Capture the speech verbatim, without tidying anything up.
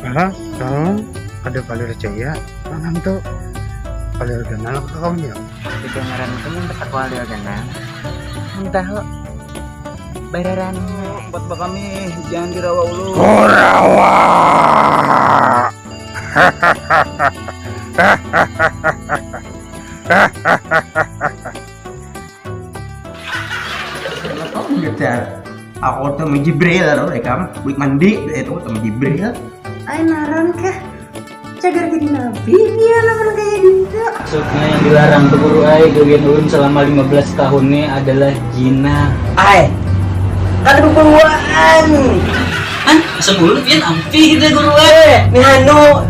Hah? Tahu? Ada Kalir Jaya. Mana tuh? Kalir Ganal ke kawan ya? Itu ngaran itu mun kata kuali ganang. Entah kok. Bararan. Tempat bakami jangan dirawa ulu. Korawa. Kenapa gitu ya? Aku tuh sama Jibril loh, ya kan? Buat mandi itu sama Jibril. Ay naran kah? Cagar jadi nabi dia naran kayak gitu. Maksudnya yang dilarang tuh guru ai gawian ulun selama lima belas tahun ini adalah jinah. Ay, kada beburuan. Hah? Asal dulu pian ampih deh guru ai. Nih anu,